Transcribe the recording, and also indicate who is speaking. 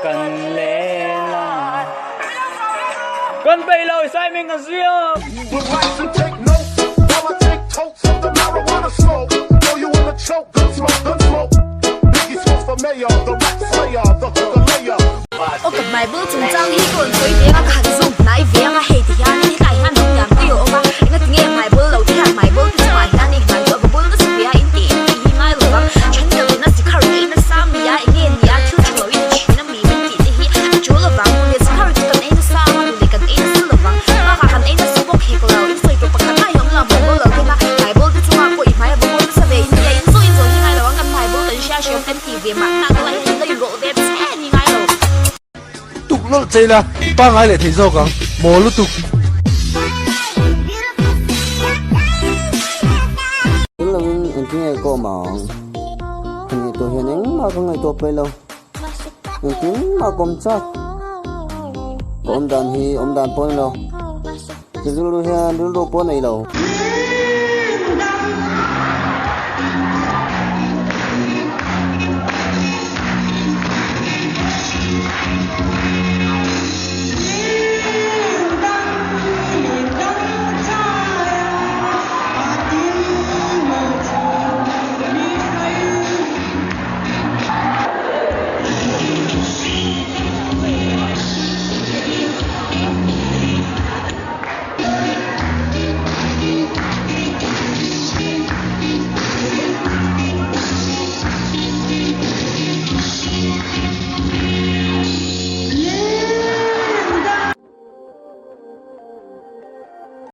Speaker 1: kan len a. Kan peih lo Simon kan zui a.
Speaker 2: Aw ka hmai bul chungchang hi ka rawn sawi ve anga ka han zoom hnai ve anga hei ti hian hetlai hian rawng lian pui a awm a enga tinge hmai bul lo te hian hmai bul te chungah hian hei hmai chu a va bul nasa ve a in tih in tih hi ngai lo vang then deuh in a sikhar te in a sa mi a enge ni a thil tha lo in a thin a mi min tih te hi a tul lo vang leh sikhar chu kan ei nasa anga duh leh kan ei nasa lo vang bakah kan ei nasa bawk hek lo in sawi tur pakhat mah hi awm lo hmai bul lo te kha hmai bul te chungah pawh i hmai a va bul nasa ve in ti a in zawh in zawh hi ngai lo ang kan hmai bul kan hria hriam kan tih ve mah nak lai hi la in rawlh ve che ni ngai lo.
Speaker 3: Tuk lawlh chei la, pangai leh thei zawk ang, maw lutuk.
Speaker 4: Tel loin engtin nge ka awm ang? Ka ngaihtuah hian engmah ka ngaihtuah paih lo. Engtin mah ka awm chak. Ka awm dan hi awm dan pawh a ni lo. Ka rilru hian rilru pawh a nei lo.